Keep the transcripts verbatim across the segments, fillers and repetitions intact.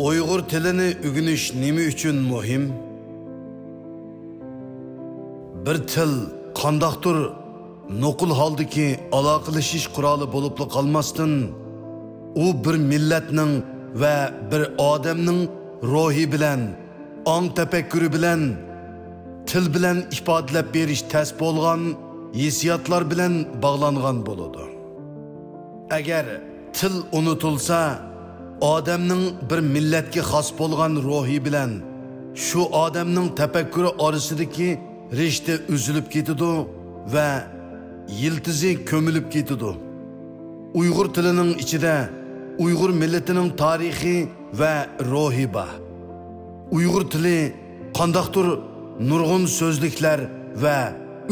ئۇيغۇر تىلىنى ئۆگىنىش نېمە ئۈچۈن مۇھىم؟ بىر تىل قانداقتۇر نوقۇل ھالدىكى ئالاقىلىشىش قورالى بولۇپلا قالماستىن، ئۇ بىر مىللەتنىڭ ۋە بىر ئادەمنىڭ روھى بىلەن، ئاڭ تەپەككۇرى بىلەن، تىل بىلەن ئىپادىلەپ بېرىش تەس بولغان ھېسسىياتلار بىلەن باغلانغان بولىدۇ. ئەگەر تىل ئۇنتۇلسا، ئادەمنىڭ بىر مىللەتكە خاس بولغان روھى بىلەن شۇ ئادەمنىڭ تەپەككۇرى ئارىسىدىكى رىشتە ئۈزۈلۈپ كېتىدۇ ۋە يىلتىزى كۆمۈلۈپ كېتىدۇ. ئۇيغۇر تىلىنىڭ ئىچىدە ئۇيغۇر مىللىتىنىڭ تارىخى ۋە روھى بار. ئۇيغۇر تىلى قانداقتۇر نۇرغۇن سۆزلۈكلەر ۋە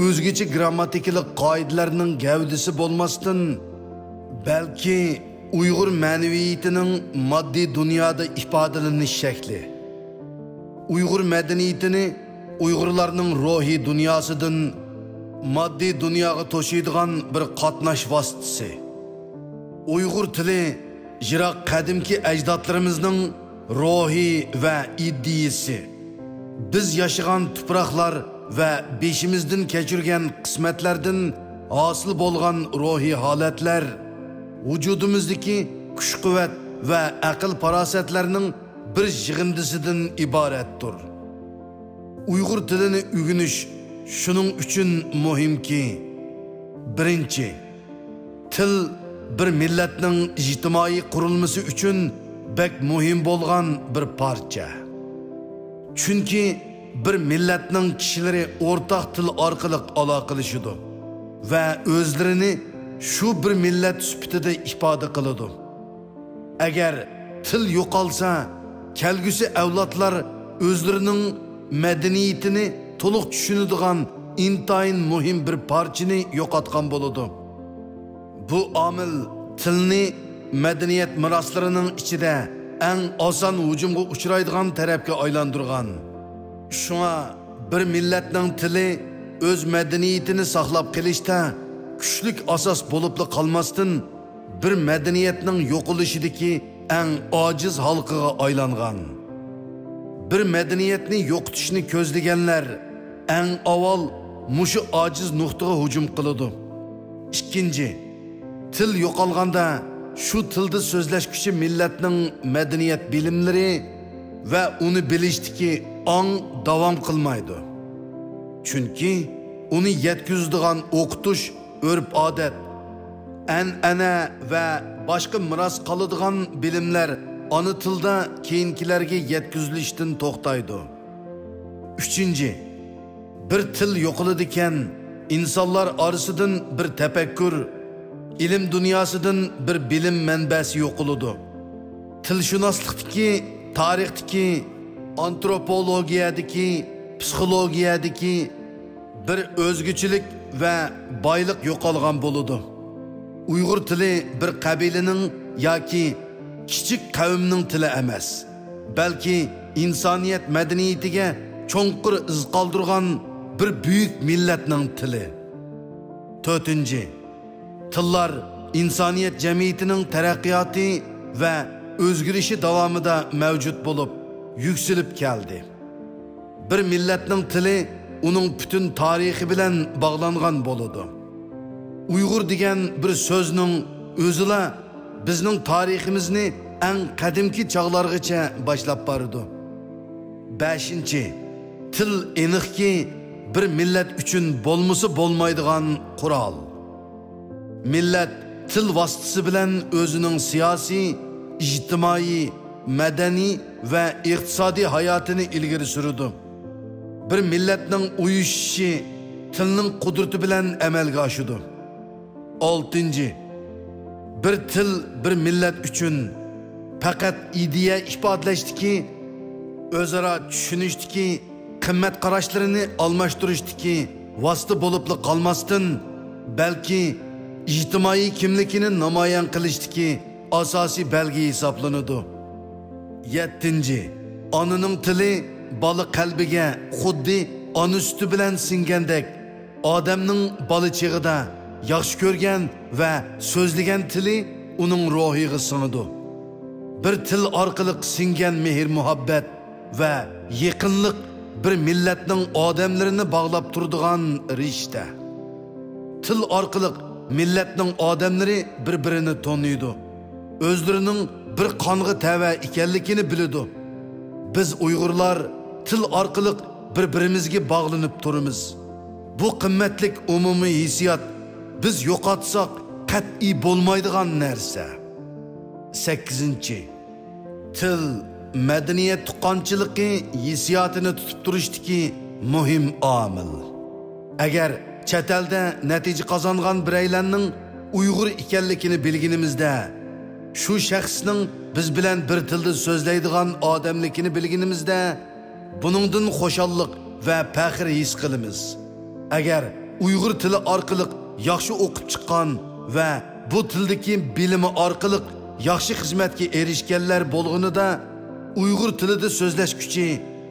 ئۆزگىچە گىرامماتىكىلىق قائىدىلەرنىڭ گەۋدىسى بولماستىن، بەلكى ئۇيغۇر مەنىۋىيىتىنىڭ ماددىي دۇنيادا ئىپادىلىنىش شەكلى، ئۇيغۇر مەدەنىيىتىنى ئۇيغۇرلارنىڭ روھىي دۇنياسىدىن ماددىي دۇنياغا توشۇيدىغان بىر قاتناش ۋاسىتىسى. ئۇيغۇر تىلى يىراق قەدىمكى ئەجدادلىرىمىزنىڭ روھى ۋە ئىدىيىسى. بىز ياشىغان تۇپراقلار ۋە بېشىمىزدىن كەچۈرگەن قىسمەتلەردىن ھاسىل بولغان روھىي ھالەتلەر، ۋۇجۇدىمىزدىكى كۈچ-قۇۋۋەت ۋە ئەقىل-پاراسەتلەرنىڭ بىر يىغىندىسىدىن ئىبارەتتۇر. ئۇيغۇر تىلىنى ئۆگىنىش شۇنىڭ ئۈچۈن مۇھىمكى، بىرىنچى، تىل بىر مىللەتنىڭ ئىجتىمائىي قۇرۇلمىسى ئۈچۈن بەك مۇھىم بولغان بىر پارچە. چۈنكى بىر مىللەتنىڭ كىشىلىرى ئورتاق تىل ئارقىلىق ئالاقىلىشىدۇ ۋە ئۆزلىرىنى شۇ بىر مىللەت سۈپىتىدە ئىپادە قىلىدۇ. ئەگەر تىل يوقالسا، كەلگۈسى ئەۋلادلار ئۆزلىرىنىڭ مەدەنىيىتىنى تولۇق چۈشىنىدىغان ئىنتايىن مۇھىم بىر پارچىنى يوقاتقان بولىدۇ. بۇ ئامىل تىلنى مەدەنىيەت مىراسلىرىنىڭ ئىچىدە ئەڭ ئاسان ھۇجۇمغا ئۇچرايدىغان تەرەپكە ئايلاندۇرغان. شۇڭا بىر مىللەتنىڭ تىلى ئۆز مەدەنىيىتىنى ساقلاپ قېلىشتا كۈچلۈك ئاساس بولۇپلا قالماستىن، بىر مەدەنىيەتنىڭ يوقىلىشىدىكى ئەڭ ئاجىز ھالقىغا ئايلانغان. بىر مەدەنىيەتنى يوقىتىشنى كۆزلىگەنلەر ئەڭ ئاۋۋال مۇشۇ ئاجىز نۇقتىغا ھۇجۇم قىلىدۇ. ئىككىنچى، تىل يوقالغاندا، شۇ تىلدا سۆزلەشكۈچى مىللەتنىڭ مەدەنىيەت بىلىملىرى ۋە ئۇنى بىلىشتىكى ئاڭ داۋام قىلمايدۇ. چۈنكى ئۇنى يەتكۈزىدىغان ئوقۇتۇش، ئۆرپ-ئادەت، ئەنئەنە ۋە باشقا مىراس قالىدىغان بىلىملەر ئانا تىلدا كېيىنكىلەرگە يەتكۈزۈلۈشتىن توختايدۇ. ئۈچىنچى، بىر تىل يوقىلىدىكەن، ئىنسانلار ئارىسىدىن بىر تەپەككۇر، ئىلىم دۇنياسىدىن بىر بىلىم مەنبەسى يوقىلىدۇ. تىلشۇناسلىقتىكى، تارىختىكى، ئانتروپولوگىيەدىكى، پسىخولوگىيەدىكى بىر ئۆزگىچىلىك ۋە بايلىق يوقالغان بولىدۇ. ئۇيغۇر تىلى بىر قەبىلىنىڭ ياكى كىچىك قەۋمنىڭ تىلى ئەمەس، بەلكى ئىنسانىيەت مەدەنىيىتىگە چوڭقۇر ئىز قالدۇرغان بىر بۈيۈك مىللەتنىڭ تىلى. تۆتىنچى، تىللار ئىنسانىيەت جەمئىيىتىنىڭ تەرەققىياتى ۋە ئۆزگىرىشى داۋامىدا مەۋجۇت بولۇپ، يۈكسىلىپ كەلدى. بىر مىللەتنىڭ تىلى ئۇنىڭ پۈتۈن تارىخى بىلەن باغلانغان بولىدۇ. ئۇيغۇر دېگەن بىر سۆزنىڭ ئۆزىلا بىزنىڭ تارىخىمىزنى ئەڭ قەدىمكى چاغلارغىچە باشلاپ بارىدۇ. بەشىنچى، تىل ئېنىقكى بىر مىللەت ئۈچۈن بولمىسا بولمايدىغان قورال. مىللەت تىل ۋاسىتىسى بىلەن ئۆزىنىڭ سىياسىي، ئىجتىمائىي، مەدەنىي ۋە ئىقتىسادىي ھاياتىنى ئىلگىرى سۈرىدۇ. بىر مىللەتنىڭ ئۇيۇشۇشى تىلنىڭ قۇدرىتى بىلەن ئەمەلگە ئاشىدۇ. ئالتىنچى، بىر تىل بىر مىللەت ئۈچۈن پەقەت ئىدىيە ئىپادىلەشتىكى، ئۆزئارا چۈشىنىشتىكى، قىممەت قاراشلىرىنى ئالماشتۇرۇشتىكى ۋاسىتە بولۇپلا قالماستىن، بەلكى ئىجتىمائىي كىملىكىنى نامايان قىلىشتىكى ئاساسىي بەلگە ھېسابلىنىدۇ. يەتتىنچى، ئانىنىڭ تىلى بالا قەلبىگە خۇددى ئانا سۈتى بىلەن سىڭگەندەك، ئادەمنىڭ بالا چېغىدا ياخشى كۆرگەن ۋە سۆزلىگەن تىلى ئۇنىڭ روھىغا سىڭىدۇ. بىر تىل ئارقىلىق سىڭگەن مېھىر-مۇھەببەت ۋە يېقىنلىق بىر مىللەتنىڭ ئادەملىرىنى باغلاپ تۇرىدىغان رىشتە. تىل ئارقىلىق مىللەتنىڭ ئادەملىرى بىر-بىرىنى تونۇيدۇ، ئۆزلىرىنىڭ بىر قانغا تەۋە ئىكەنلىكىنى بىلىدۇ. بىز ئۇيغۇرلار تىل ئارقىلىق بىر-بىرىمىزگە باغلىنىپ تۇرىمىز. بۇ قىممەتلىك ئومۇمىي ھېسسىيات بىز يوقاتساق قەتئىي بولمايدىغان نەرسە. سەككىزىنچى، تىل مەدەنىيەت تۇغقانچىلىقى ھېسسىياتىنى تۇتۇپ تۇرۇشتىكى مۇھىم ئامىل. ئەگەر چەت ئەلدە نەتىجە قازانغان بىرەيلەننىڭ ئۇيغۇر ئىكەنلىكىنى بىلگىنىمىزدە، شۇ شەخسنىڭ بىز بىلەن بىر تىلدا سۆزلەيدىغان ئادەملىكىنى بىلگىنىمىزدە، بۇنىڭدىن خۇشاللىق ۋە پەخىر ھېس قىلىمىز. ئەگەر ئۇيغۇر تىلى ئارقىلىق ياخشى ئوقۇپ چىققان ۋە بۇ تىلدىكى بىلىمى ئارقىلىق ياخشى خىزمەتكە ئېرىشكەنلەر بولغىنىدا، ئۇيغۇر تىلىدا سۆزلەش كۈچى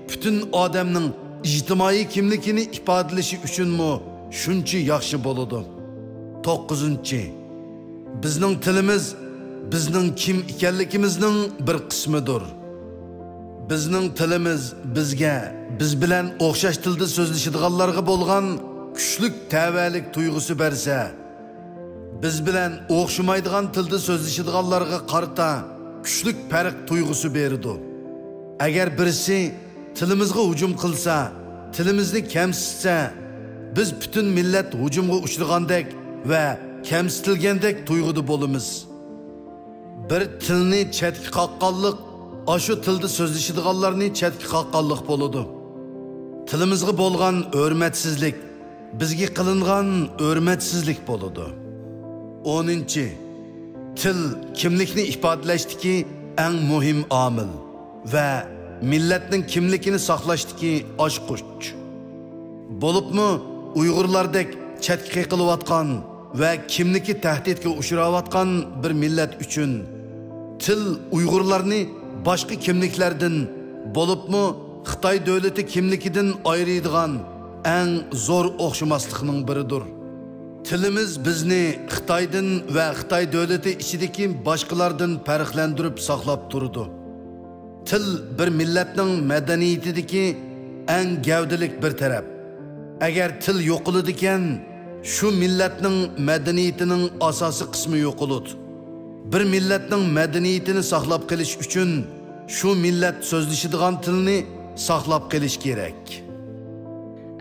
پۈتۈن ئادەمنىڭ ئىجتىمائىي كىملىكىنى ئىپادىلىشى ئۈچۈنمۇ شۇنچە ياخشى بولىدۇ. توققۇزىنچى، بىزنىڭ تىلىمىز بىزنىڭ كىم ئىكەنلىكىمىزنىڭ بىر قىسمىدۇر. بىزنىڭ تىلىمىز بىزگە بىز بىلەن ئوخشاش تىلدا سۆزلىشىدىغانلارغا بولغان كۈچلۈك تەۋەلىك تۇيغۇسى بەرسە، بىز بىلەن ئوخشىمايدىغان تىلدا سۆزلىشىدىغانلارغا قارىتا كۈچلۈك پەرق تۇيغۇسى بېرىدۇ. ئەگەر بىرسى تىلىمىزغا ھۇجۇم قىلسا، تىلىمىزنى كەمسىتسە، بىز پۈتۈن مىللەت ھۇجۇمغا ئۇچرىغاندەك ۋە كەمسىتىلگەندەك تۇيغۇدا بولىمىز. بىر تىلنى چەتكە قاققانلىق ئاشۇ تىلدا سۆزلىشىدىغانلارنى چەتكە قاققانلىق بولىدۇ. تىلىمىزغا بولغان ھۆرمەتسىزلىك بىزگە قىلىنغان ھۆرمەتسىزلىك بولىدۇ. ئونىنچى، تىل كىملىكنى ئىپادىلەشتىكى ئەڭ مۇھىم ئامىل ۋە مىللەتنىڭ كىملىكىنى ساقلاشتىكى ئاچقۇچ. بولۇپمۇ ئۇيغۇرلاردەك چەتكە قېقىلىۋاتقان ۋە كىملىكى تەھدىتكە ئۇچراۋاتقان بىر مىللەت ئۈچۈن تىل ئۇيغۇرلارنى باشقا كىملىكلەردىن، بولۇپمۇ خىتاي دۆلىتى كىملىكىدىن ئايرىيدىغان ئەڭ زور ئوخشىماسلىقنىڭ بىرىدۇر. تىلىمىز بىزنى خىتايدىن ۋە خىتاي دۆلىتى ئىچىدىكى باشقىلاردىن پەرقلەندۈرۈپ ساقلاپ تۇرىدۇ. تىل بىر مىللەتنىڭ مەدەنىيىتىدىكى ئەڭ گەۋدىلىك بىر تەرەپ. ئەگەر تىل يوقىلىدىكەن، شۇ مىللەتنىڭ مەدەنىيىتىنىڭ ئاساسىي قىسمى يوقىلىدۇ. بىر مىللەتنىڭ مەدەنىيىتىنى ساقلاپ قېلىش ئۈچۈن شۇ مىللەت سۆزلىشىدىغان تىلنى ساقلاپ قېلىش كېرەك.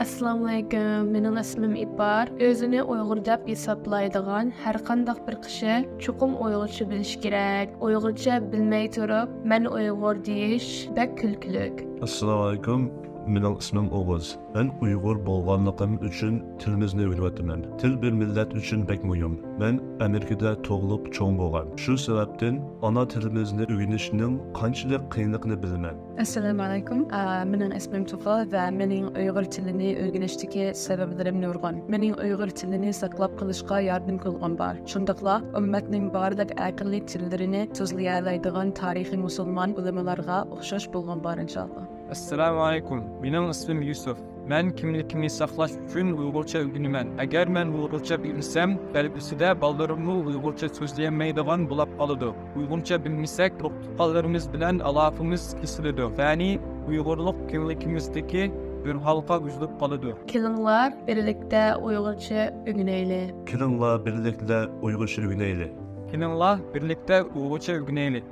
ئەسسالامۇئەلەيكۇم، مېنىڭ ئىسمىم ئىپار. ئۆزىنى ئۇيغۇر دەپ ھېسابلايدىغان ھەرقانداق بىر كىشى چوقۇم ئۇيغۇرچە بىلىشى كېرەك. ئۇيغۇرچە بىلمەي تۇرۇپ، مەن ئۇيغۇر دېيىش بەك كۈلكىلىك. ئەسسالامۇئەلەيكۇم، مېنىڭ ئىسمىم ئوغۇز. مەن ئۇيغۇر بولغانلىقىم ئۈچۈن تىلىمىزنى ئۆگىنىۋاتىمەن. تىل بىر مىللەت ئۈچۈن بەك مۇھىم. مەن ئامېرىكىدا تۇغۇلۇپ چوڭ بولغان. شۇ سەۋەبتىن ئانا تىلىمىزنى ئۆگىنىشنىڭ قانچىلىك قىيىنلىقىنى بىلىمەن. ئەسسالامۇئەلەيكۇم. ئا، مېنىڭ ئىسمىم توفا ۋە مېنىڭ ئۇيغۇر تىلىنى ئۆگىنىشتىكى سەۋەبلىرىم نۇرغۇن. مېنىڭ ئۇيغۇر تىلىنى ساقلاپ قېلىشقا ياردىمى بولغان بار. شۇنداقلا ئۈممەتنىڭ بارلىق ئەقىللىك تىللىرىنى سۆزلىيەلەيدىغان تارىخىي مۇسۇلمان ئۆلىمالارغا ئوخشاش بولغان بار، ئىنشائاللا. ئەسسالامۇئەلەيكۇم. مېنىڭ ئىسمىم يۈسۈپ. مەن كىملىكىمنى ساقلاش ئۈچۈن ئۇيغۇرچە ئۆگىنىمەن. ئەگەر مەن ئۇيغۇرچە بىلمىسەم، كەلگۈسىدە بالىلىرىممۇ ئۇيغۇرچە سۆزلىيەلمەيدىغان بولاپ قالىدۇ. ئۇيغۇرچە بىلمىسەك، ئۇرۇق-تۇغقانلىرىمىز بىلەن ئالاقىمىز كېسىلىدۇ. يەنى ئۇيغۇرلۇق كىملىكىمىزدىكى بىر ھالقا ئۈزۈلۈپ قالىدۇ. كېلىڭلار، بىرلىكتە ئۇيغۇرچە ئۆگىنەيلى. كېلىڭلار، بىرلىكتە ئۇيغۇرچە ئۆگىنەيلى. كېلىڭلار، بىرلىكتە ئۇيغۇرچە ئۆگىنەيلى.